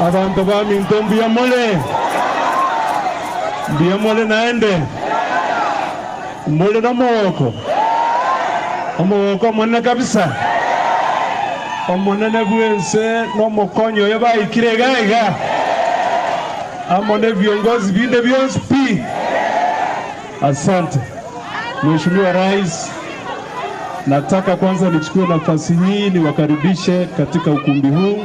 Abantu baminto mbuyamole. Mbuyamole naende. Mole na mwoko. Omwoko mwana kabisa. Omonene bwense nomokonyo oyo baikire iga iga. Amo ne viongozi binde bionsi pi. Asante. Mheshimiwa Rais, nataka kwanza nichukue nafasi hii niwakaribishe katika ukumbi huu.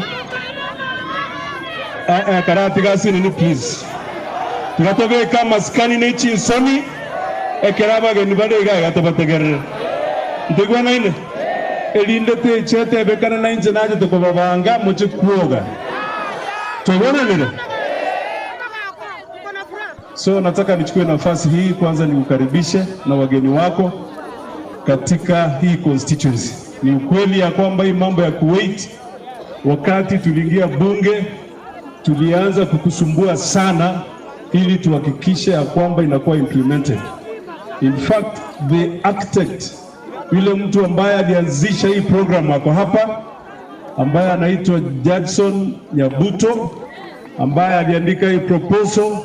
Karati gasi nini please. Tugatobeka maskani ne chinsoni ekera abageni bare iga iga tobategerere. Ntegwana ine. Elinde techete bekana na inje naje tukobabanga muche kuoga. Tubonanire. So nataka nichukue nafasi hii kwanza nikukaribishe na wageni wako katika hii constituency. Ni ukweli ya kwamba hii mambo ya Kuwait, wakati tuliingia bunge tulianza kukusumbua sana ili tuhakikishe ya kwamba inakuwa implemented. In fact, the architect, yule mtu ambaye alianzisha hii program ako hapa, ambaye anaitwa Jackson Nyabuto, ambaye aliandika hii proposal.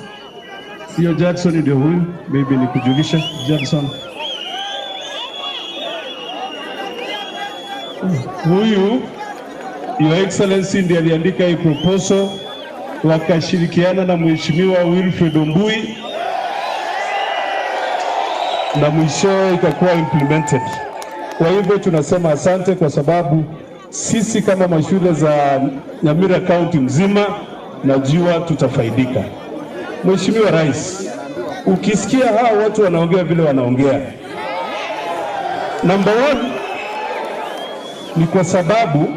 Hiyo Jackson ndio huyu, maybe nikujulishe Jackson. Huyu Your Excellency ndiye aliandika hii proposal, wakashirikiana na Mheshimiwa Wilfred Ombui na mwishowe ikakuwa implemented. Kwa hivyo tunasema asante kwa sababu sisi kama mashule za Nyamira County mzima najua tutafaidika. Mheshimiwa Rais, ukisikia hawa watu wanaongea vile wanaongea, number one ni kwa sababu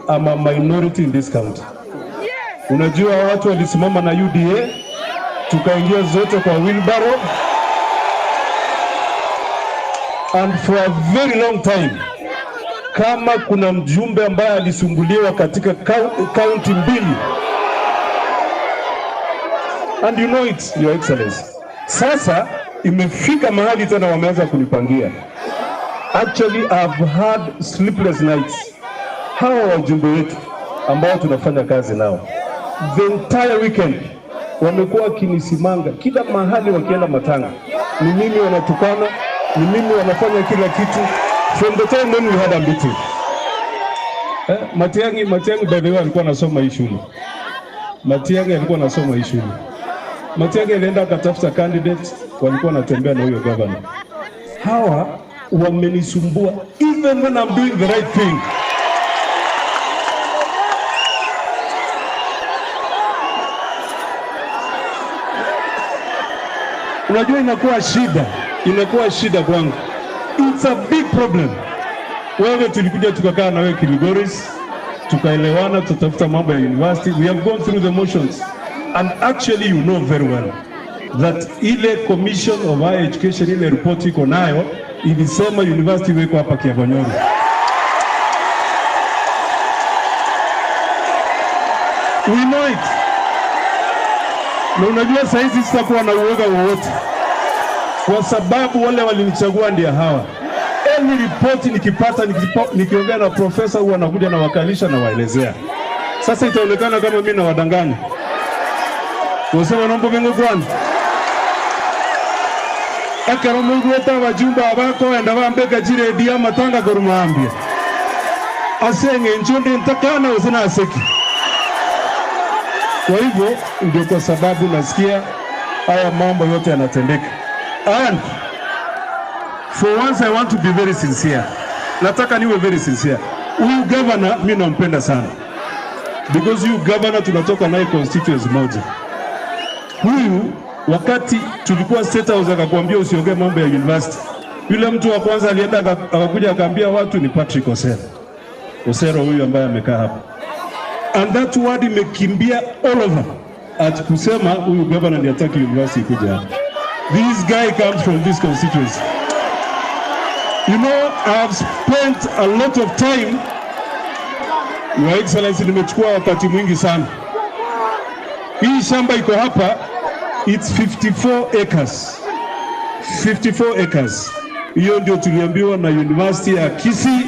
I'm a minority in this county. Unajua watu walisimama na UDA, tukaingia zote kwa wheelbarrow, and for a very long time, kama kuna mjumbe ambaye alisumbuliwa katika county mbili, and you know it, Your Excellency. Sasa imefika mahali tena wameanza kunipangia. Actually, I've had sleepless nights. Hawa wajumbe wetu ambao tunafanya kazi nao the entire weekend wamekuwa wakinisimanga kila mahali, wakienda matanga, ni mimi wanatukana, ni mimi wanafanya kila kitu from the time when we had a meeting. Matiang'i by the way alikuwa anasoma hii shule. Matiang'i alikuwa anasoma hii shule. Matiang'i alienda akatafuta candidate, walikuwa wanatembea na huyo governor. Hawa wamenisumbua even when I'm doing the right thing. Unajua inakuwa shida kwangu. It's a big problem. Wewe tulikuja tukakaa na wewe Kilgoris, tukaelewana, tutafuta mambo ya university. We have gone through the motions. And actually you know very well that ile Commission of Higher Education, ile report iko nayo, ilisema university iwekwe hapa Kiabanyoro. We know it. Na unajua saizi sitakuwa na uoga wowote kwa sababu wale walinichagua ndio hawa. Any report nikipata, nikiongea na profesa huwa anakuja na wakalisha na waelezea. Sasa itaonekana kama mimi nawadanganya. Wasema nombo bengo kwanza. Ekero mugweta abajumbe abako enda bambeka chiredio amatanga korumambia. Ase eng'encho ndi ntakana ose naseki. Kwa hivyo ndio kwa sababu nasikia haya mambo yote yanatendeka. And for once I want to be very sincere. Nataka niwe very sincere. Huyu governor mimi nampenda sana. Because huyu governor tunatoka naye constituency moja. Huyu wakati tulikuwa State House akakwambia usiongee mambo ya university. Yule mtu wa kwanza alienda akakuja akaambia watu ni Patrick Osero. Osero huyu ambaye amekaa hapa. And that word imekimbia all over. At kusema huyu governor ndiye hataki university kuja hapa. This guy comes from this constituency. You know, I have spent a lot of time. Your Excellency, nimechukua wakati mwingi sana. Hii shamba iko hapa, it's 54 acres. 54 acres. Hiyo ndio tuliambiwa na University ya Kisii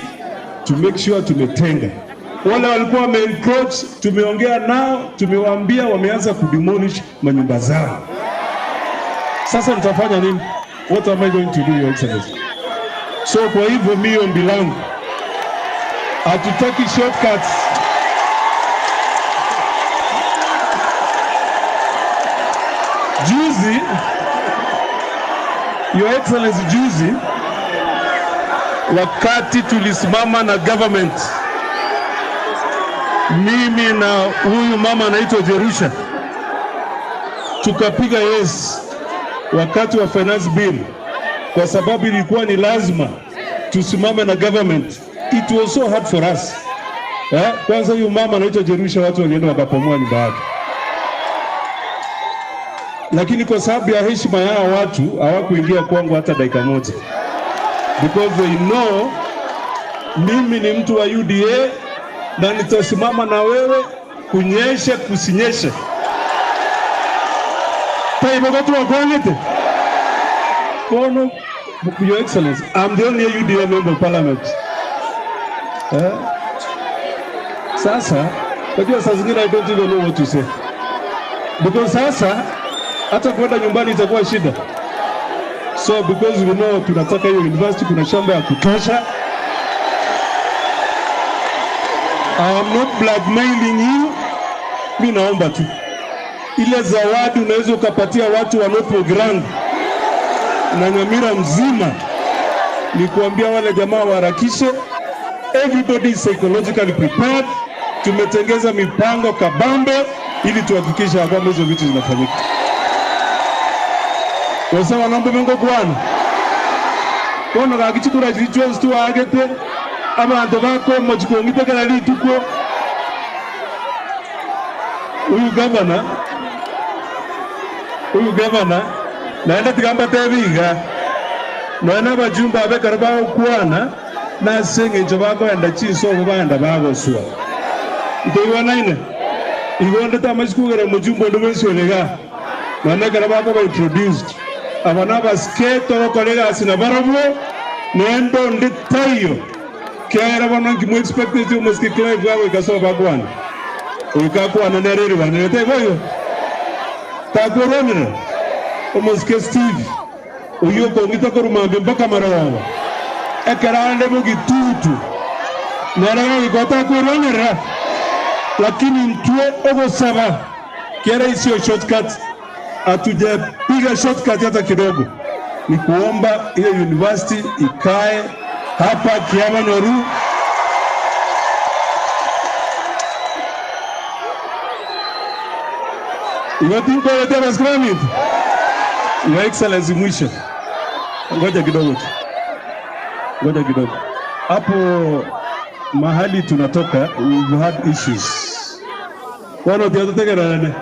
to make sure tumetenga. Wale walikuwa wame-encroach, tumeongea nao, tumewaambia wameanza kudemolish manyumba zao. Sasa nitafanya nini? What am I going to do, Your Excellency? So kwa hivyo mimi ombi langu, hatutaki shortcuts. Juzi, Your Excellency, juzi wakati tulisimama na government, mimi na huyu mama anaitwa Jerusha, tukapiga yes wakati wa finance bill, kwa sababu ilikuwa ni lazima tusimame na government. It was so hard for us. Kwanza huyu mama anaitwa Jerusha, watu walienda wakapomoa nyumba yake, lakini kwa sababu ya heshima yao watu hawakuingia kwangu hata dakika moja, because they know mimi ni mtu wa UDA na nitasimama na wewe kunyeshe kusinyeshe. Taibogotu wakwangete kono. Your Excellency, I'm the only UDA member of parliament. Eh? Sasa najua saa zingine I don't even know what to say, because sasa hata kwenda nyumbani itakuwa shida. So because we know tunataka hiyo university, kuna shamba ya kutosha. I am not blackmailing you. Mi naomba tu ile zawadi unaweza ukapatia watu wa North Mugirango na Nyamira mzima, ni kuambia wale jamaa waharakishe. Everybody is psychologically prepared. Tumetengeza mipango kabambe ili tuhakikishe kwamba hizo vitu zinafanyika. Wasawa nombe mengo kwana kono gagichikura chiri twagete abantu bako mochikong'itekera rituko. Huyu gavana naenda tigamba tebiga noena abajumbe abekero bagokwana nase eng'encho bakoenda chinsobo baenda bagoswa ntoigwanaine igo ndete amachikugera mujumbe onde bwensionega noena ekero bakoba introduced aba nabasike togokora egasi na barabwo nendo ndi taiyo kera bono nkimu expected omosike Clive agoika sobo bakwana oikakwana nereriwanere taiboyo takweronere omosike Steve oyo okong'ita korumambia mpaka maroba ekerande mugitutu nerero takweronera, lakini ntwe ogosaba kera isiyo shortcut, hatujapiga shortcut hata kidogo, ni kuomba hiyo university ikae hapa Kiamanyoru. Iwatinkoletea maskramit. Your Excellency, mwisho, ngoja kidogo tu, ngoja kidogo. Hapo mahali tunatoka, we've had issues. Wano tiatotegerane